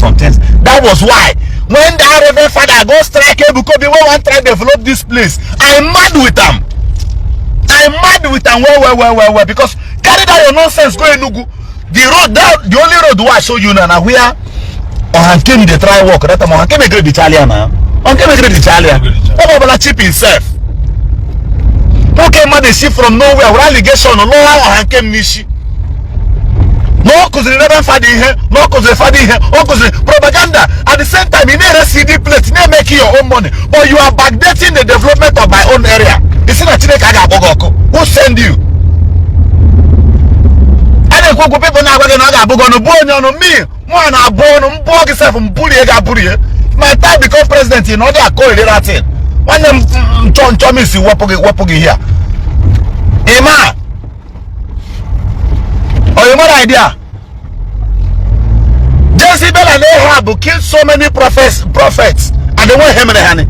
some things. That was why when the Reverend Father go strike Ebuka Obi, we want to try to develop this place. I'm mad with them. I'm mad with them. Well, because carry that your nonsense go Enugu. The road, the only road I show you now where Ohankem they try walk. That time Ohankem agree with Italian now. Ohankem agree with Italian. Obabala cheap himself. Okay, man, they see from nowhere. With allegation, no Ohankem nishi. No, cause the Reverend Father here. No, cause the Father here. No, cause the propaganda. At the same time, you need a CD plate. You need making your own money, but you are backdating the development of my own area. You see that who send you? People now going to me. My time become president, you know they are calling that thing. One them Tommy see wapogi here. Emma. Oh, you know idea? Jezebel and Ahab killed so many prophets, and they want him in the honey.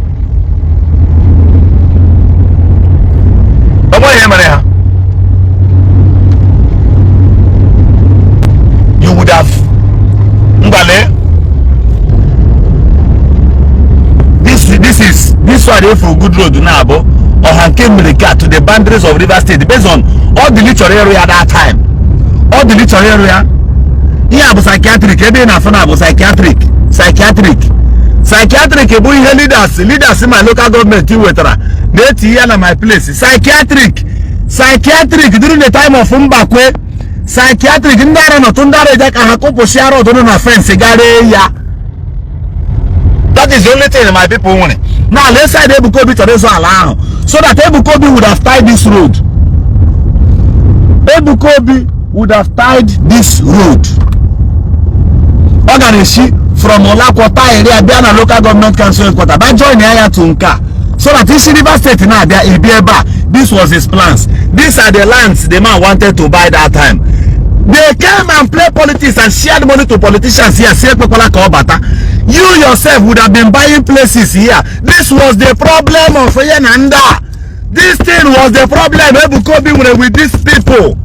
They want him in the honey. You would have this one for good road now, or Hankem to the boundaries of River State based on all the literary area at that time. All the literary area. Yeah, but psychiatric. Psychiatric. Leaders in my local government. My place. Psychiatric. During the time of Umbakwe. Psychiatric. That is the only thing my people want. Now let's say Ebuka Obi to this allow, so that Ebuka Obi would have tied this road. Ebuka Obi would have tied this road. Organishi from Olakwota area, Biana local government council headquarters, by joining area to Nka, so that this River State now there will be able. This was his plans. These are the lands the man wanted to buy that time. They came and play politics and shared money to politicians here. You yourself would have been buying places here. This was the problem of Yenanda. This thing was the problem Ebuka Obi with these people.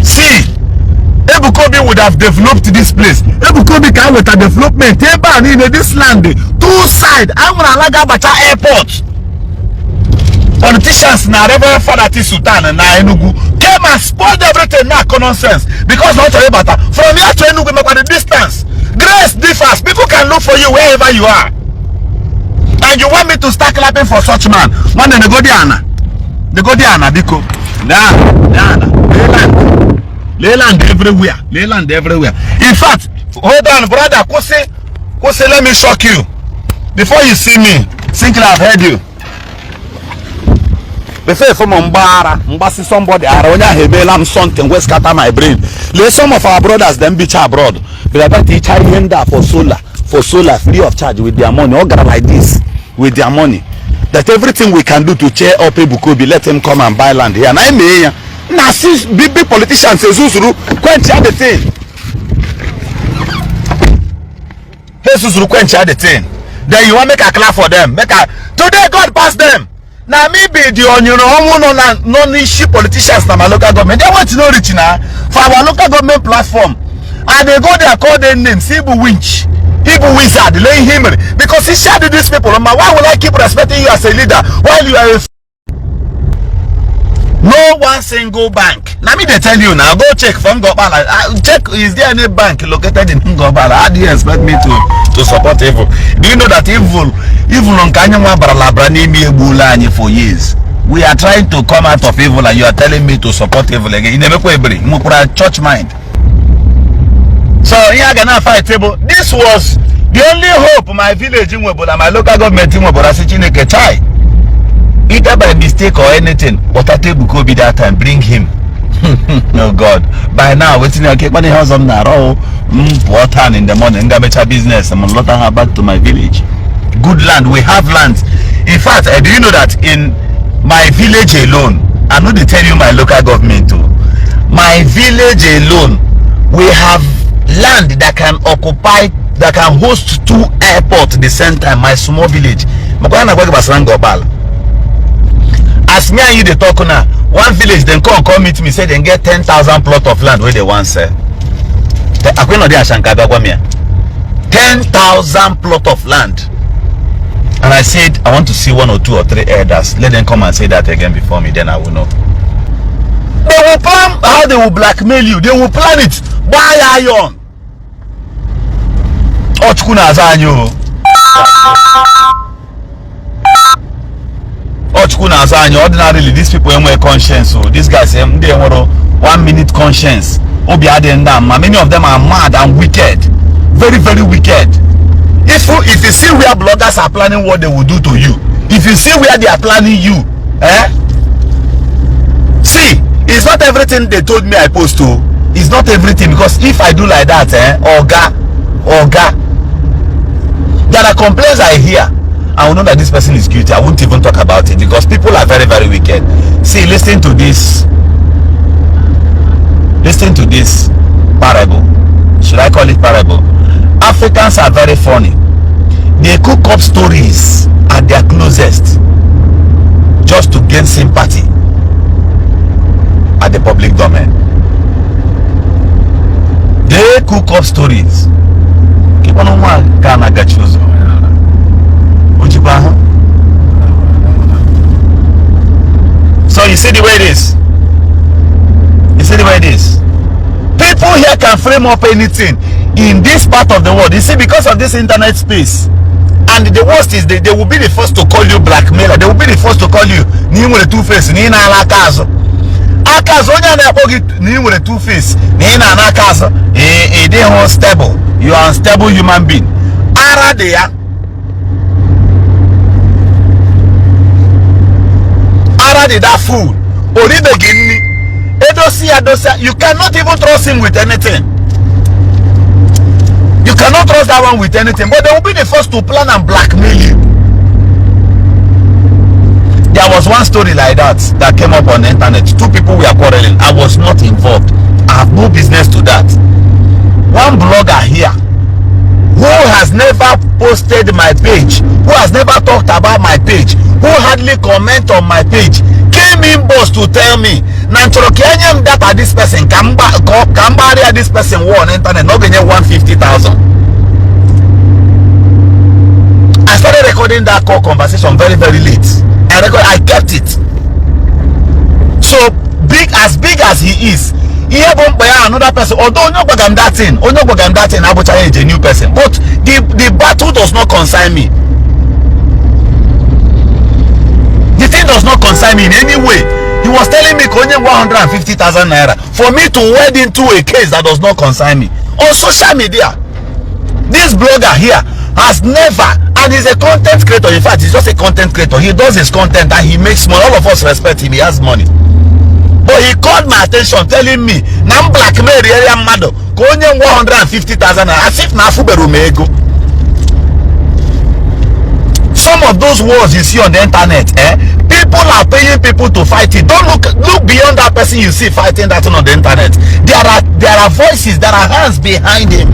See, Ebuka Obi would have developed this place. Ebuka Obi can with a development. In this land, two sides. I'm gonna Lagabacha airport. Politicians na Reverend Father Sultan and Enugu came and spoiled everything. Now nonsense because not about from here to Enugu make the distance. Grace differs. People can look for you wherever you are. And you want me to start clapping for such man? One day they go Diana, Biko. Leyland everywhere. In fact, hold on, brother. Kose, let me shock you. Before you see me, think I've heard you. Before from Mbasi somebody Aronya Hebelam something will scatter my brain. Let some of our brothers them be abroad. But I teach for solar free of charge with their money. All grab like this with their money. That everything we can do to cheer up Ebuka Obi, let him come and buy land here. And I may now see big politicians say Zuzuru quench the thing. Zuzuru quench the thing. Then you want to make a clap for them. Today God pass them. Now maybe the non-issue politicians from my local government. They want to know rich now for our local government platform. And they go there call their names. Ibu Winch, Ibu Wizard, lay him because he shadowed these people. Why will I keep respecting you as a leader while you are a no one single bank? Let me tell you now, go check from Ngobala. Check, is there any bank located in Ngobala? How do you expect me to support evil? Do you know that evil on Kanyama Baralabrani Bulani for years? We are trying to come out of evil and you are telling me to support evil again. In a church mind. So here I gonna fight table. This was the only hope my village in Webola, my local government in Webola, Sichineke chai. Either by mistake or anything, but at Ebuka Obi that time, bring him. No God. By now, waiting okay, money house on Naro, water in the morning, Gamecha business, I'm not back to my village. Good land, we have lands. In fact, do you know that in my village alone, I know they tell you my local government too. My village alone, we have land that can occupy, that can host 2 airports at the same time. My small village. As me and you they talk now, one village then come meet me, say they get 10,000 plot of land where they want sell. 10,000 plot of land. And I said, I want to see 1 or 2 or 3 elders. Let them come and say that again before me, then I will know. They will plan how they will blackmail you. They will plan it. Buy iron. Ordinarily, these people have conscience. So these guys, they have 1 minute conscience. Many of them are mad and wicked. Very, very wicked. If you see where bloggers are planning what they will do to you, if you see where they are planning you, see, it's not everything they told me I post to. It's not everything, because if I do like that, Oga, there are complaints I hear. I will know that this person is guilty. I won't even talk about it, because people are very, very wicked. See, listen to this. Listen to this parable. Should I call it parable? Africans are very funny. They cook up stories at their closest just to gain sympathy at the public domain. They cook up stories. Keep on one Ghana gachuzo. So you see the way it is. You see the way it is. People here can frame up anything in this part of the world. You see, because of this internet space. And the worst is they will be the first to call you blackmailer. They will be the first to call you Nimule Two-Face. Nina Alakazo. Akazo Nimule Two-Face. Nina Alakazo. They are unstable. You are unstable human being. Aradea. Arade that fool. Oribegini. Edosia. You cannot even trust him with anything. You cannot trust that one with anything, but they will be the first to plan and blackmail you. There was one story like that came up on the internet. 2 people were quarreling. I was not involved. I have no business to that. One blogger here who has never posted my page, who has never talked about my page, who hardly comment on my page, came in boss to tell me that this person can buy this person on internet not getting 150,000. I started recording that call conversation very, very late. I kept it. So big as he is, he have another person. Although no that thing, I will change a new person. But the battle does not concern me. The thing does not concern me in any way. He was telling me only 150,000 naira for me to wade into a case that does not concern me. On social media, this blogger here has never, and he's a content creator. In fact, he's just a content creator. He does his content and he makes money. All of us respect him. He has money. But he called my attention telling me, "Nam blackmail area mado, only 150,000 naira." As if na fuberu mego. Some of those words you see on the internet, people are paying people to fight it. Don't look beyond that person you see fighting that on the internet. There are voices, there are hands behind him.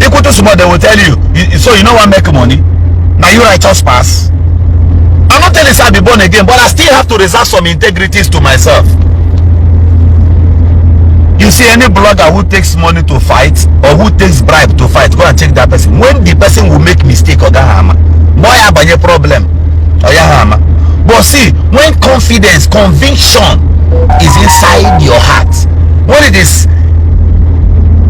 Equal to small, they will tell you. So you know what make money? Now you righteous pass. I'm not telling you I'll be born again, but I still have to reserve some integrities to myself. You see any blogger who takes money to fight or who takes bribe to fight, go and check that person. When the person will make mistake, boy, I have a problem. But see, when confidence, conviction is inside your heart, when it is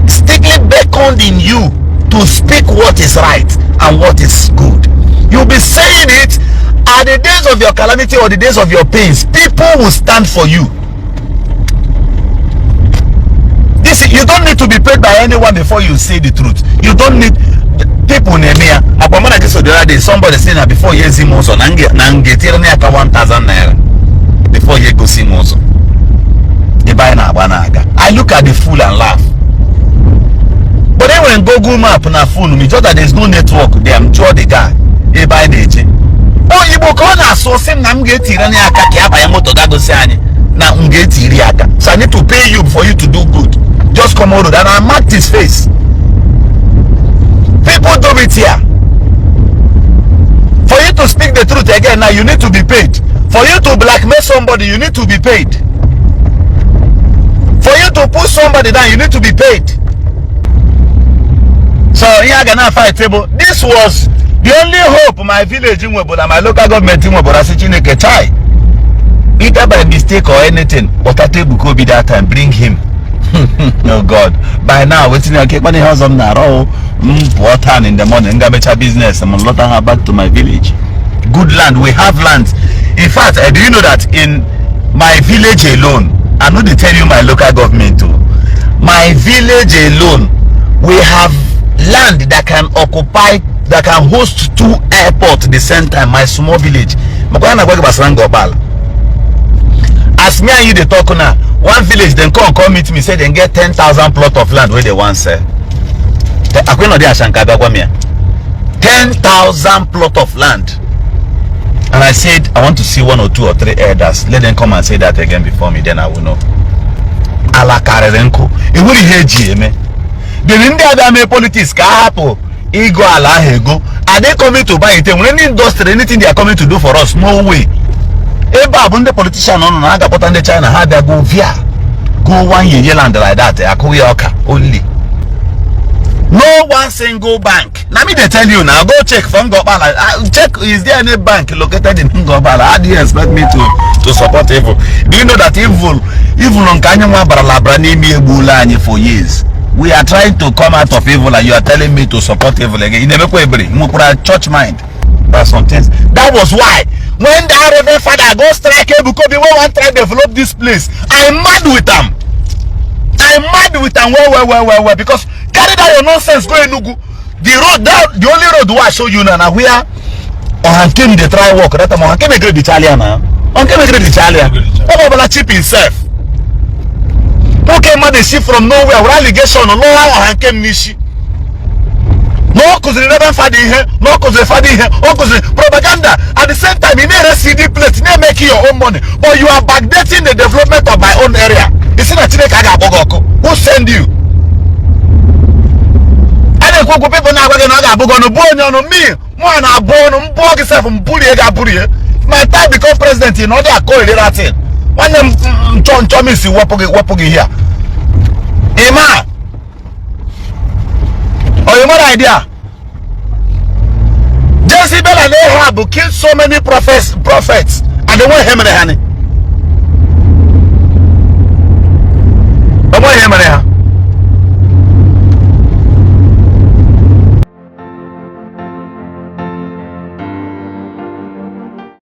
strictly beckoned in you to speak what is right and what is good, you'll be saying it at the days of your calamity or the days of your pains. People will stand for you. You don't need to be paid by anyone before you say the truth. You don't need people near me. The other day, somebody saying that before you see Mozo, 1,000 naira before you go see Mozo. I look at the fool and laugh. But then when Google Map na phone me, just that there's no network there, I'm sure the guy. Oh, Igbo corner so same na mgeti rani aka ki aba ya moto gago si ani na mgeti ri aka. So I need to pay you for you to do good. Just come out and I marked his face. People do it here. For you to speak the truth again, now, you need to be paid. For you to blackmail somebody, you need to be paid. For you to push somebody down, you need to be paid. So here gonna fight table. This was the only hope my village in Webola, my local government in Webola, Chineke chai. Either by mistake or anything, but I take Ebuka Obi that time, bring him. Oh God. By now, waiting I keep money house on Naro. Water in the morning, Gabecha business. I'm gonna her back to my village. Good land, we have land. In fact, do you know that in my village alone, I know they tell you my local government too. My village alone, we have land that can occupy, that can host 2 airports at the same time. My small village. As me and you they talk now, one village then come meet me, say they get 10,000 plot of land where they want sell. 10,000 plot of land. And I said, I want to see 1 or 2 or 3 elders. Let them come and say that again before me, then I will know. Ala Karenko. It will hear me. The India politics can happen. Ego ala ego. Are they coming to buy it? When any industry, anything they are coming to do for us, no way. Eba abunde politician on naga potande China had they go via go 1 year land like that. Akuyoka only. No one single bank. Let me tell you now. Go check from Gobala. Check, is there any bank located in Gobala? How do you expect me to support evil? Do you know that evil on Kanyama Baralabrani Bulani for years? We are trying to come out of evil, and you are telling me to support evil again. You never put church mind. That's some things. That was why when the Reverend Father go strike Ebuka Obi, we want to try to develop this place. I'm mad with them. I'm mad with them. Well, because carry that your nonsense go Enugu. The road, the only road I show you now where Ohankem they try walk. That Ohankem a great Italian now. Ohankem a great Italian. Obabala cheap himself. Okay, man, they see from nowhere. Where allegation no Ohankem nishi. No, cause they never find here. No, cause they find here. No, cause propaganda. At the same time, you need a CD plate. You need making your own money, but you are backdating the development of my own area. You see that who send you? People now my time become president, you know they are calling that thing. When them John is wapogi here. Emma. Oh, you know idea? Jezebel and Ahab killed so many prophets, and they want him in the honey. But what him in there?